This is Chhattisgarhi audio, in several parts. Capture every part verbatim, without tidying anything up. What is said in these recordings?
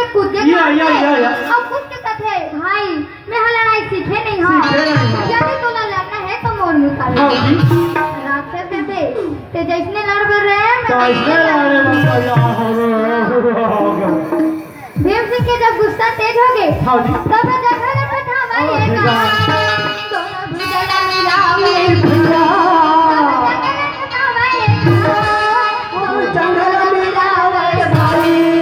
कूद के या, या, या, या। अउ कूद के कथे, "भाई, मैं हा लड़ाई सीखे नहीं हंव। सीखे नहीं हंव। यदि तोला लड़ना हे त मोर मुताबिक।" हाँ जी। राक्षस कथे, "ते जइसने लड़ बर रहे, मैं तो अइसने लड़े बर तैयार हंव।" भीम सिंह के जब गुस्सा तेज होगे, हाँ जी। तब जंघल ठठावय हाँ, एक ठीक है। दोनों भुजा ला मिलावय भैया। तब जंघल ठठावय एक जंघल मिलावय भाई।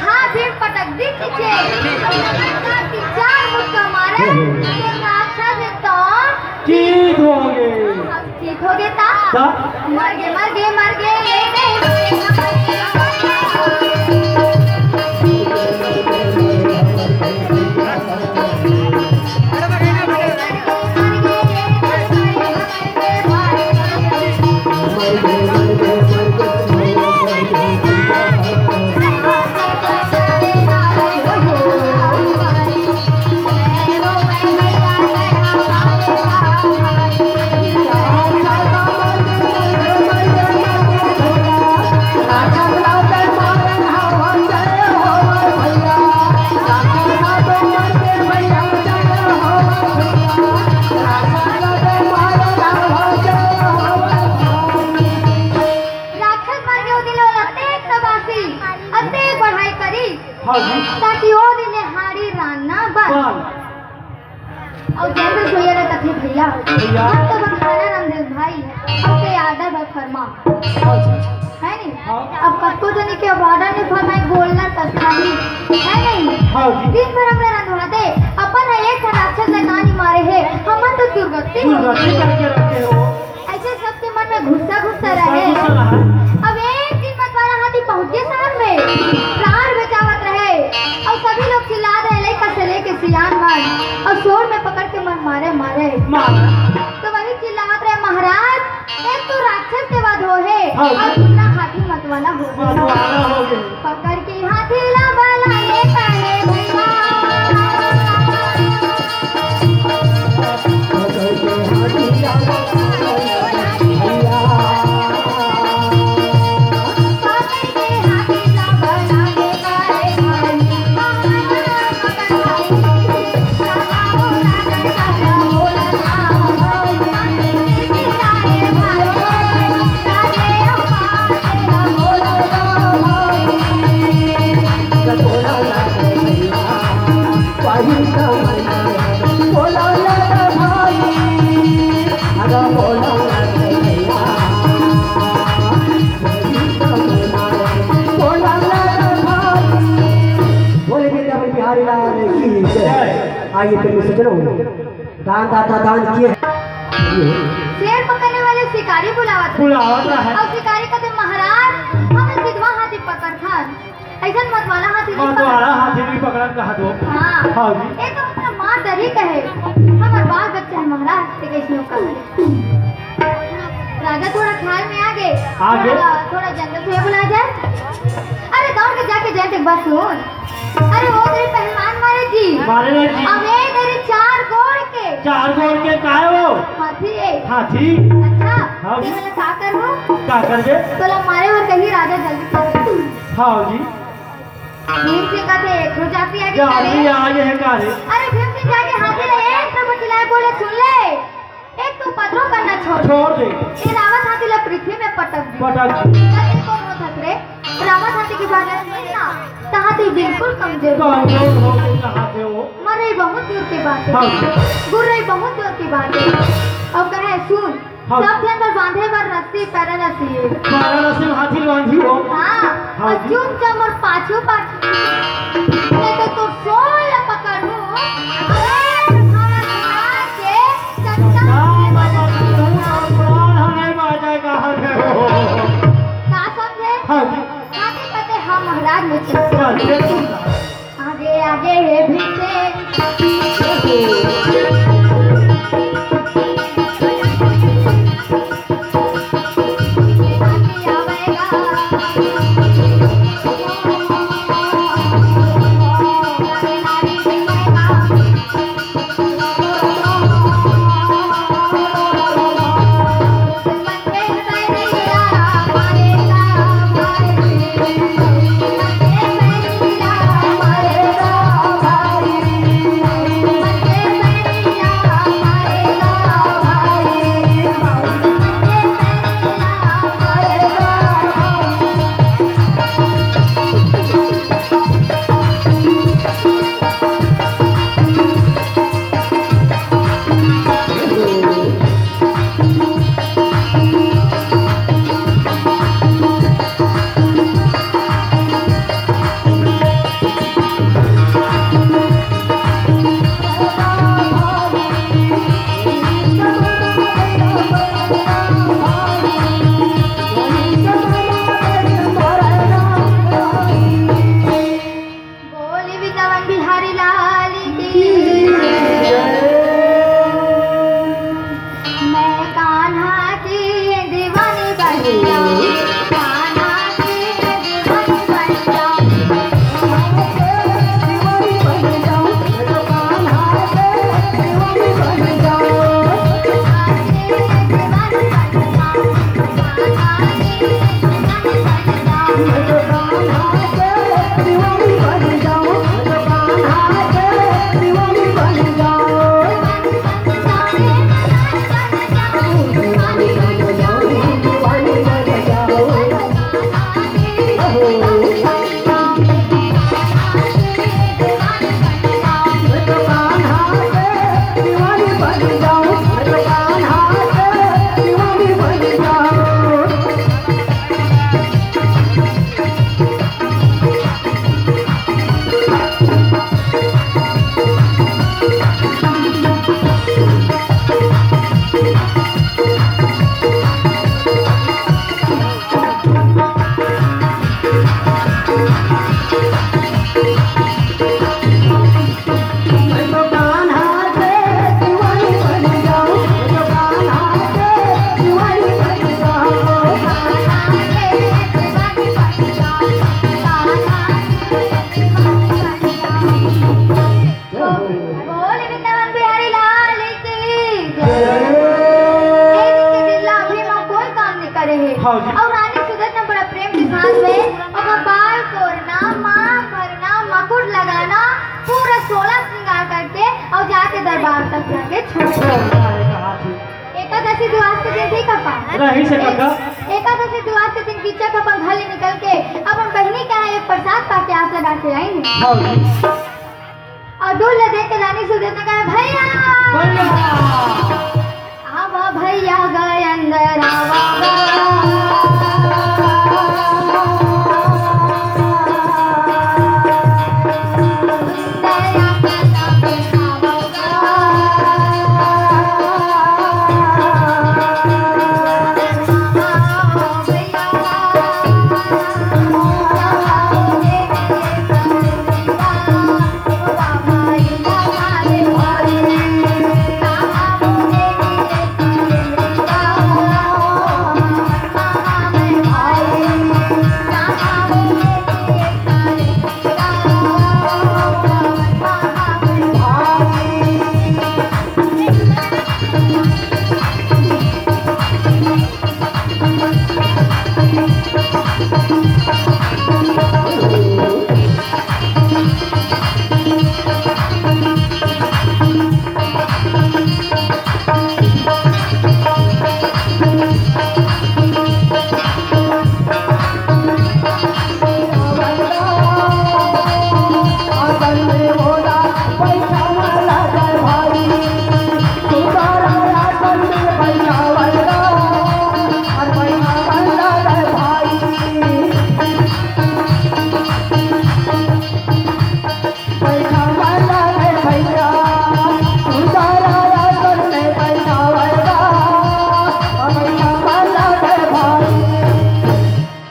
हाँ, भीम पटक दी खींचे। चार मुक्का मारे, ये राक्षस तो ठीक हो गए। ठीक हो गए ता? ता? मर गए, मर गए, मर गए। राक्षस मर के ओ दिन ओला अतेक सबासी, अतेक बढ़ाई करी, हाँ जी। ताकि ओ दिन ले हाड़ी रान ना बन। बन। अउ जंगल सोइया ला कथे, "भैया, भैया। हम तो बखाना रामदेव भाई, अब ते आर्डर भर फरमा।" हाँ जी। है नी? हाँ। अब कतको जनी के अब आर्डर नहीं फरमाए, बोलना तक खाली, है नहीं? हाँ जी। दिन भर हमला रंधवा दे, अपन ह एक ठन राक्षस ला नानी मारे हे, हमन तो दुर्गति हो दुर्गति गई। करके रखे हो। ऐसे सबके मन में गुस्सा गुस्सा गुस्सा रहे। गुस्सा रहे। अब एक दिन मतवाला हाथी पहुंच गए शहर में, प्राण बचावत रहे और सभी लोग चिल्लात रहे, लइका से लेके सियान मन, और शोर में पकड़ के मन मारे मारे। मारे। तो वही चिल्लावत रहे, "महाराज, एक तो राक्षस के वध हो हे हाँ। और दूसरा हाथी मतवाला हो गए।" मतवाला हो गए। पकड़ के हाथी ला बला लेता है भैया। बोले वृंदावन बिहारी लाल की जय। आइए प्रेमी सज्जनों, दान दाता दान किए। शेर पकड़ने वाले शिकारी बुलावत रहे। बुलावत रहे। और शिकारी कहते, "महाराज, हम सिधवा हाथी पकड़थन, ऐसन मतवाला हाथी नहीं पकड़।" मतवाला हाथी नहीं पकड़न कहा दो। हाँ। हाँ जी। ये तो हमारा माँ डरी कहे, हमार बाल बच्चा है महाराज, ते कैसे होकर। राजा थोड़ा ख्याल में आ गए। आ गए। थोड़ा, थोड़ा जंगल से बुला जाए। अरे दौड़ के जाके जाए, एक बात सुन। अरे वो तेरे पहलवान मारे जी। मारे रे जी। अबे तेरे चार गोड़ के। चार गोड़ के काय हो? हाथी है। हाथी? अच्छा, हाँ। ते मैंने का करबो? का करबे? तोला मारे बर कही राजा जल्दी से। हाँ जी। भीम सिंह का थे, तो जाती आगे जाती करे। आगे है का रे? अरे भीम सिंह जाके हाथी ले, एक नंबर चिल्लाए बोले, "सुन ले, एक तो उपद्रव करना छोड़। छोड़ दे। ये रावत हाथी ला पृथ्वी में पटक दे।" पटक दे। अरे कौन होत हस रे? रावत हाथी के बारे में सुन ना, कहा तू बिल्कुल कमजोर हो। कमजोर हो गई कहा थे वो। मरे बहुत दूर की बात है। हाँ। गुर्रे बहुत दूर की बात है। और कहे, "सुन, हाँ। सब झन बर बांधे बर रस्सी, पैरा रस्सी है।" पैरा रस्सी में हाथी बांधी हो। हाँ, हाँ और जी। चुपचाप और पाछू पाछू। नहीं तो तोर सोल पकड़ू। अरे, हमारा के चट्टान में बदल दूंगा। हे। हाँ जी। अउ रानी सुदेशना बड़ा प्रेम के साथ में ओकर बाल कोरना, मांग भरना, मुकुट लगाना, पूरा सोलह श्रृंगार करके अउ जाके दरबार तक जाके छोड़। छोड़ जाए कहा थी। एकादशी दिवस के दिन ठीक अपन रही से काका। एकादशी दिवस के दिन किच्चा के अपन घर ले निकल के अपन बहिनी के यहाँ एक प्रसाद पाके आस लगा के आइन। हाँ जी। अउ दूध ल देख के रानी सुदेशना कहे, "भैया, भैया। आवा भैया गा अंदर आवा गा।"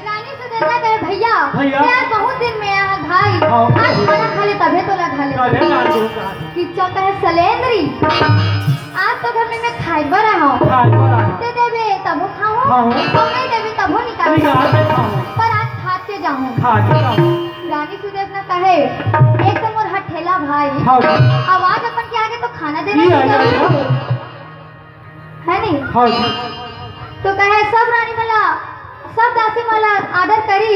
रानी सुदेशना कहे, "भैया, भैया। यार, बहुत दिन में आया है भाई। हाँ। आज खाना खा ले, तभे तो ना खा ले।" तभे ना खा ले। किच्चा कहे, "सलेंद्री, आज तो घर में मैं खाए बर आया हूँ। खाए बर आया हूँ। दे देबे, तभो खाऊँ। खाऊँ। अउ नहीं देबे, तभो निकाल निकाल के खाऊँ। पर आज खा के जाऊँ।" खा के जाऊँ। रानी सुदेशना कहे, "एक तो मोर हठेला भाई, हाँ। अउ आज अपन के आगे तो खाना देना नहीं आया। है नी?" हाँ जी। तो कहे, "सब रानी मन ला, सब दासी मन ला order करी,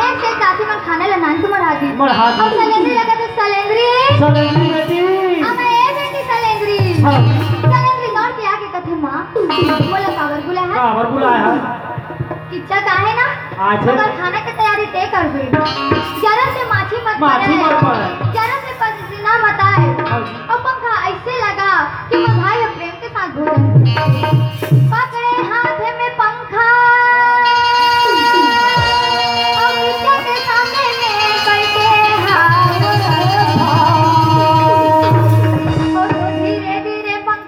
एक से एक दासी मन खाना ला नान के मढ़ा दी।" मढ़ा दी। अउ सलेंद्री लगा तो सलेंद्री। सलेंद्री बेटी। अब ए बेटी सलेंद्री। हाँ। सलेंद्री दौड़ के आके कथे, "माँ, मोला काबर बुलाए है?" काबर बुलाए है? किच्चा काहे ना? अच्छा। अगर खाना के तैयारी ते करबे, जरा से माछी मत माछी पड़े। मत पड़े। जरा से पसीना मत आए। हाँ जी। अउ पंखा ऐसे लगा कि मोर भाई ह प्रेम के साथ भोजन। पकड़े हाथ में पंखा, अउ किच्चा के सामने में बैठे हाथ। ओ धीरे धीरे पंखा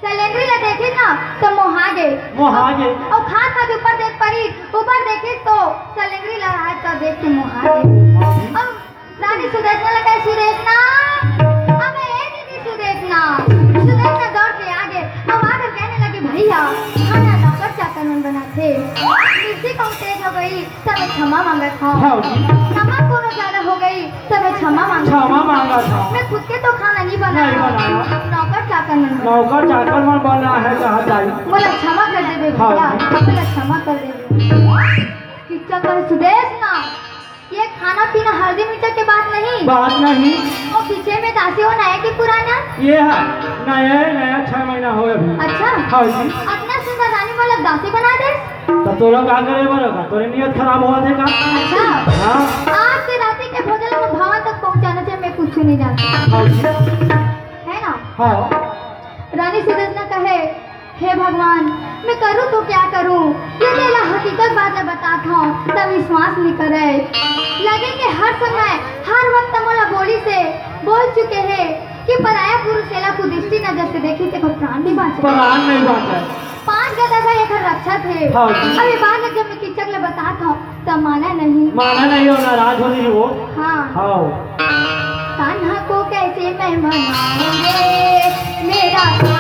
सलेंद्री ला देखिस ना, तो मोहा गे। मोहा गे। अउ खात खात ऊपर देख परिस, ऊपर देखिस तो सलेंद्री ला राहत का देख के मोहा गे। अउ रानी सुदेशना ला कहे, "सुदेशना, अबे ए दीदी सुदेशना।" सुदेशना दौड़ के आगे, अउ आकर कहने लगी, "भैया, खाना नौकर चाकर मन बनाथे। मिर्ची कहूँ तेज हो गई, त मैं क्षमा मांगत हौं। हाँ जी। नमक कोनो ज्यादा हो गई, त मैं क्षमा मांगत हौं। क्षमा मांगत हौं। मैं खुद के तो खाना नहीं बनाया। नहीं बनाया। नौकर चाकर मन बनाया।" नौकर चाकर मन बनाया है, कहा जाए। मोला क्षमा कर देबे हाँ भैया, जी। मोला क्षमा कर देबे।" किच्चा कहे, "सुदेशना, ये खाना पीना हर शादी मिर्चा के बात नहीं। बात नहीं। वो पीछे में दासी हो, नया कि पुराना? ये है, नया है, नया, छह महीना हो अभी। अच्छा। हाँ जी। अतना सुंदर रानी मोला दासी बना दे। तो तोला का करे बर का? तोरे नियत खराब होवत हे का? अच्छा। हाँ। आज के राती के भोजन में भवन तक पहुँचाना चाहिए, मैं कुछ नहीं जानती। हाँ जी। है ना? हाँ। रानी सुदर्शना कहे, "हे भगवान, मैं करूँ तो क्या करूँ? ये तेला हकीकत बात ला बतात हूँ, तब विश्वास नहीं करे। लगे कि हर समय, हर वक्त मोला बोली से बोल चुके हे कि पराया पुरुष एला कुदृष्टि नजर से देखी, तेकर प्राण नहीं बाँचे।" प्राण नहीं बाँचे। पाँच गदा भाई एकर रक्षा थे। हाँ जी। अब ये बात ला जब मैं किचक ला बतात हूँ, तब माना नहीं। माना नहीं हो, नाराज हो रही हो। हाँ। हाँ। कान्हा को कैसे मैं मनाऊंगे, मेरा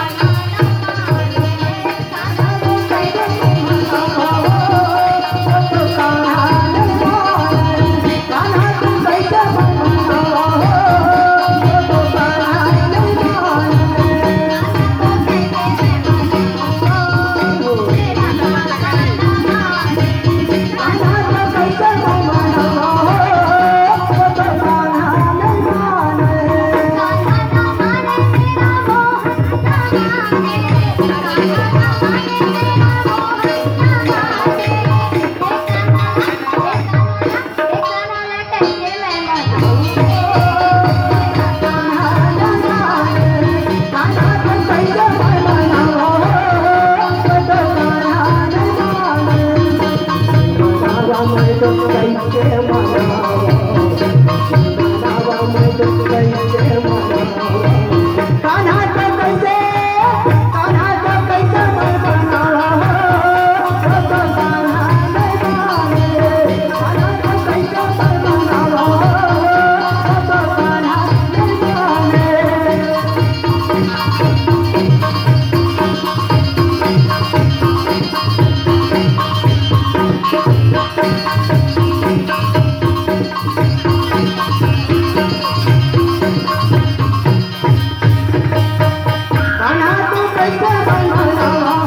कान्हा ना माने, कान्हा को कैसे मैं मनाऊं,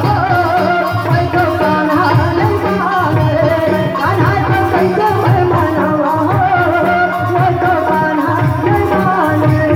वो तो कान्हा नहीं माने, कान्हा को कैसे मैं मनाऊं, वो तो कान्हा नहीं माने।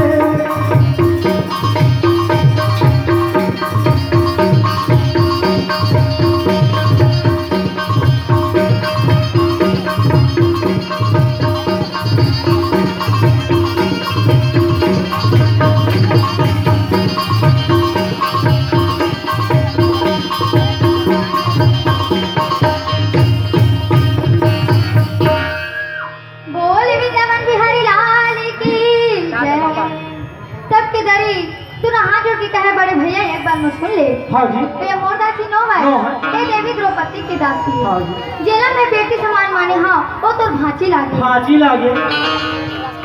बोल वृंदावन बिहारी लाल की जय। सबके दरी तू ना हाथ जोड़ के कहे, "बड़े भैया, एक बार में सुन ले।" हाँ जी। ये मोर दासी नो है, नो है। ये देवी द्रौपदी की दासी है। हाँ जी। जेला मैं बेटी समान माने, हाँ, वो तोर भांची लागे। भांची लागे।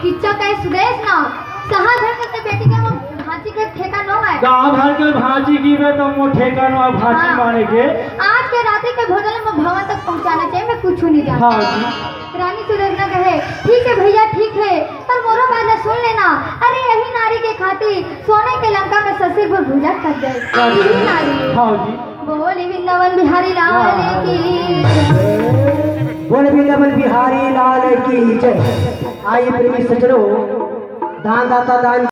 किच्चा कहे सुदेश ना, सहज है के बेटी के वो भांची के ठेका नो है। गांव भर के भांची की बे तो मो ठेका नो है भांची हाँ। माने के। आज के राती के भोजन में भवन तक पहुंचाना चाहिए, मैं कुछ नहीं जानता। हाँ जी। रानी सुलोचना कहे, "ठीक है भैया, ठीक है, पर मोरो बात ला सुन लेना। अरे यही नारी के खातिर सोने के लंका में ससुर भुजा खा जाए। यही नारी।" हाँ जी। बोल वृंदावन बिहारी लाल की जय। बोल वृंदावन बिहारी लाल की जय। आइए प्रेमी सज्जनों, दान दाता दान